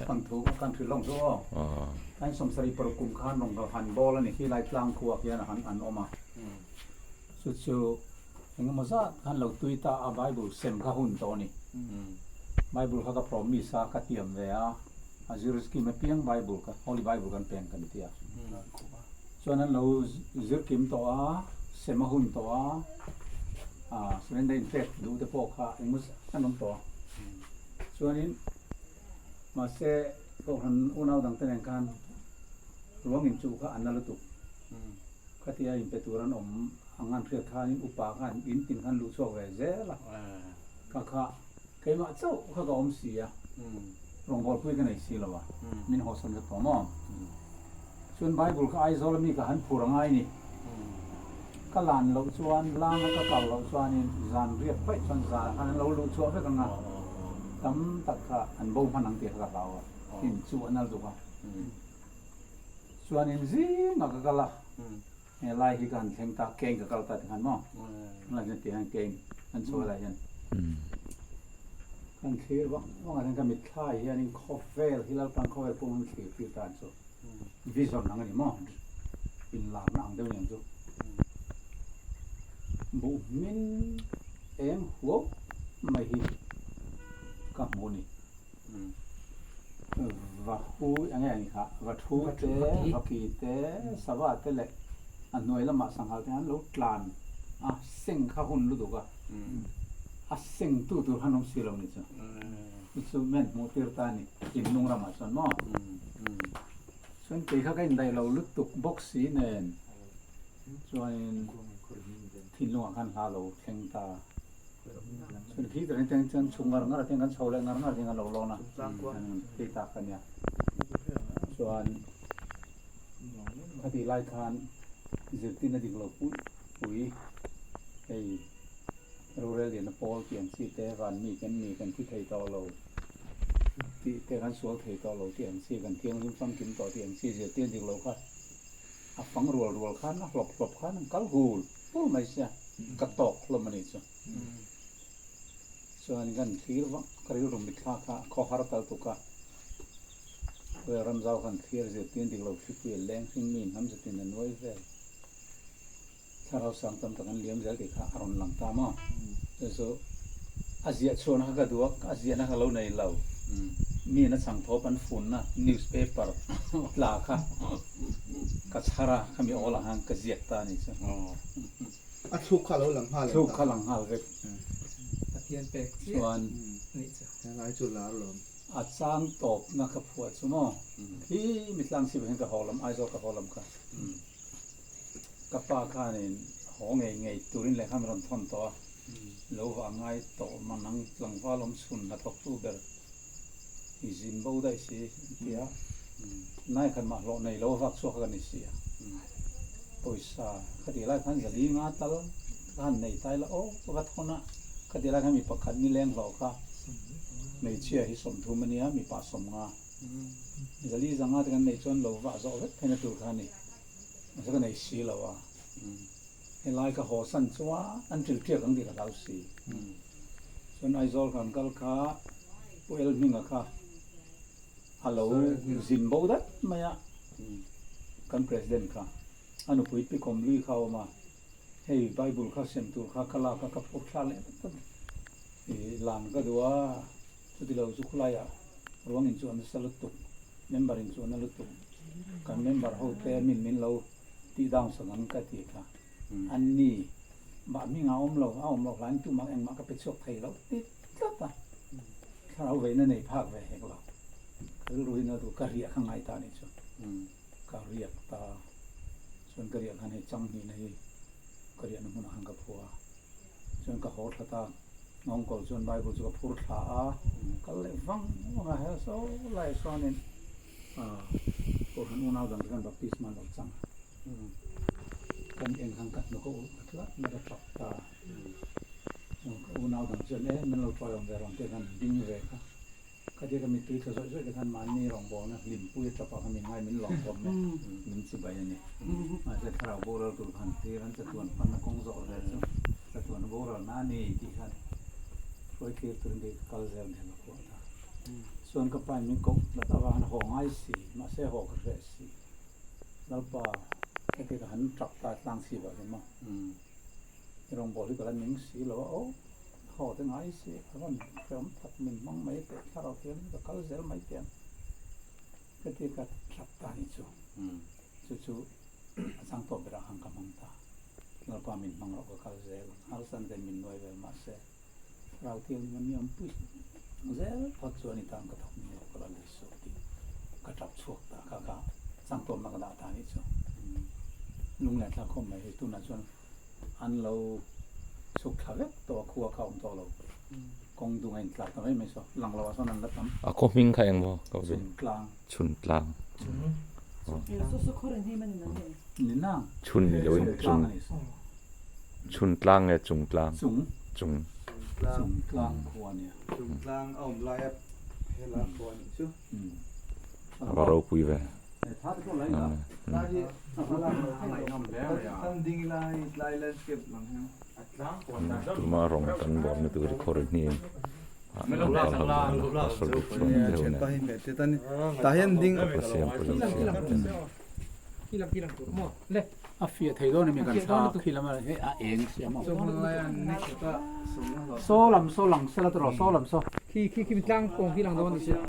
Thawnthu ka kan hrilh hlawm chu aw. Kan 76 kum khan rawn ka han bawl a ni khi lai tlang khuah khian a han an awm a. Chu chu engemaw zat khan lo tui ta a Bible sem kha hun tawh a ni. Bible kha ka promise a ka tiam ve a, a zir kim apiang Bible kha Holy Bible kan peng kan ti a. Chuan an lo zir kim tawh a, sem a hun tawh a, ah surrender in pek duh te pawh kha engemaw zat an awm tawh a. Chuanin mahse Kohhran unau dangte nen khan ruang inchuh kha an la lutuk. Khatia inpe tur an awm ang an hriat khanin upa khan in tin khan luh chhuak ve zel a, ka kha keimah chauh kha ka awm si a, rawngbawlpui ka nei si lo a, min hawsan vek tawh maw? Chuan Bible kha Aizawl ami ka han phur angai ni, ka lan loh chuan langa ka kal loh chuanin zan riak vaih chuan zanah khan an lo luh chhuah vek ang a, tam tak kha an bo hman ang tih kha ka hlau a, tin chu a nal duk a. Chuanin zingah ka kal a, he lai hi ka han thleng ta, keng ka kal ta tikhan maw, tunlai hian tiang hian keng kan chhuah lai hian kan thlir vang vang ah hian ka mitthla hianin khawvel hi Lalpan khawvel pum an thlir tir ta ang chu, vision ang a ni maw, inlarna ang deuh a ni ang chu. Buh hmin eng huau mai hi ka hmu a ni. Va hu eng nge kha va thu te va ki te sava te leh a hnuai lamah sanghal te an lo tlan a seng kha hun lutuk a a seng tu tur khan awm si lo ni chu chu chu men hmuh tir ta a ni thinlung ramah chuan maw chuan kei kha ka indaih lo lutuk bawk si nen chuanin thinlungah khan hla lo thleng ta. Chuan khi takin chuan chuan chhuk ngar ngar a kan chho leh ngar ngar hian kan lo lawn a hei tak a nia chuan khatih lai khan zirtirna dik lo pui pui hei rorel lian a pawl tih ang chi te van mi kan ni kan thi thei tawh lo tih te kan sual thei tawh lo tih ang chi kan thianghlim famkim tawh tih ang chi zirtirna dik lo kha A fang rual rual khan a hlawp hlawp khan an kal hul hul mai sia, ka tawk hlawm a nih chu. Chuan kan thlir vang, ka rilru mitthla kha khaw har tal tuk a, Khuaia ramzau khan thlir zirtir dik lo hripui a leng hring mi hnam zatin a nuai vel. Thlarau sang tam tak an liam zel tih kha a rawn lang ta maw? Chu chu a ziah chhuahna kha ka duh a, a ziahna kha lo nei lo. Mi in a chhang thawp an funna newspaper tla kha ka chhar a, khami awl ah khan ka ziak ta a ni chu. A thluk kha a lo lang nghal em ta? Thluk kha lang nghal vek. Pathian pek chiah nih chu. Helai chu lar lawm. A chang tawpna ka phuah chu maw? Khi mitlang chhip ah hian ka haw lam, Aizawl ka haw lam kha. Ka pa khanin haw ngei ngei turin lehkha min rawn thawn tawh a, lo vah ngai tawh man ang tlangval awm chhun hnathawktu ber i zin bo daih si an ti a, nai khat mah hlawh nei lo a vak chhuak kha ka ni si a, pawisa khati lai khan zali nga tal ka han nei ta ila aw ka va thawn a, khati lai khan mi pakhat nileng hlawh kha hmeichhia hi 30 a nia mipa 50. Zali zanga te kan nei chuan lo vah zawh vek theihna tur kha a ni. Mahse ka nei si lo a, helai ka haw san chuan an ṭil ṭiak ang tih ka hlau si. Chuan Aizawl kan kal kha Pu Elhminga kha a lo zin bo dat mai a, kan President kha a nupui Pi Kawmlui kha a awm a, hei Bible kha sem tur kha ka lak a, ka phur thla leh vek a, i lan ka duh a, chuti lo chu khulaiah ruang in chu a nasa lutuk, member in chu a na lutuk. Kan member ho te min min lo tih down sak ang ka ti kha. An ni mah hming a awm lo, a awm loh hlain tumah engmah ka pe chhuak thei lo ti tlat a. Thlarau veina nei phak ve hek lo. Ka rilru hi naltu ka riah kha ngai ta nih chu. Ka riak ta. Chuan ka riah khan hei changhnihna hi ka riahna hmunah khan ka phua. Chuan ka haw thla ta. Nghawngkawl chuan Bible chu ka phur thla a, kal leh vang vang a, he saw lai sawn in Kohhran unau dang te khan baptisma an lo chang a, kan eng khan ka hnuk a ulh ta tlat mai ka tap ta. Ka unau dang chuan e min lo tawiawm ve rawn tih khan ding ve kha. Khatia ka mittui tla zawih zawih te khan mahni rawngbawlna hlimpui a tap ah khan min ngai min lawm khawm mai, min chi bai a ni. Mahse thlarau boral tur khan thlir an chatuan panna kawng zawh ve chu chatuan boral na a ni tih khan hruai thlir turin kei ka kal zel hmel a phuah ta. Chuan ka pain min koh tlat avangin haw ngai si, mahse haw ka hreh si. Lalpa, heti ka han tap ta tlang si vah hian maw? I rawngbâwl hi ka la ning si lo a, aw, haw te ngai si, a rawn hrehawm tak min hmang mai teh thlarau thiangin ka kal zel mai teh ang. Heti ka tap ta ni chu, chu chu a chang tawh berah khan ka hmang ta. Lalpa min hmang rawh ka kal zel ang, harsan ten min nuai vel mahse thlarau thiangin a mi awmpui zel phawt chu ani tan ka thawk ning lo ka la lui suh tih ka tap chhuak ta kha ka chang tawpna ka dah ta ni chu. Lunglen thlak khawm mai hi tunah chuan an lo chhuk thla vek tawh a khua kha a awm tawh lo. Kawng dung a intlar ta mai mai saw lang lo ah sawn an la tam. A khaw hming kha eng maw ka ve? Chhun tlang. Chhun tlang. Ni nang. Chhun ni loin chung. Chhun tlang nge chung tlang? Chung. Chung. Chung tlang khua nia. Chung tlang a awm lai a hela khua nih chu. A va ropui ve. Tuma rawng kan bawmna tur hi khawr hni ah kan kal ho dawn a, pastor bik chuan te ho nen ka siam pawh lo siam te. A fiah thei dawn emi kan thla khi lama hei a eng sia maw. Saw lam saw lang sela tawh saw lam saw. Khi khi khi tlang kawng khi lang dawn ni sia.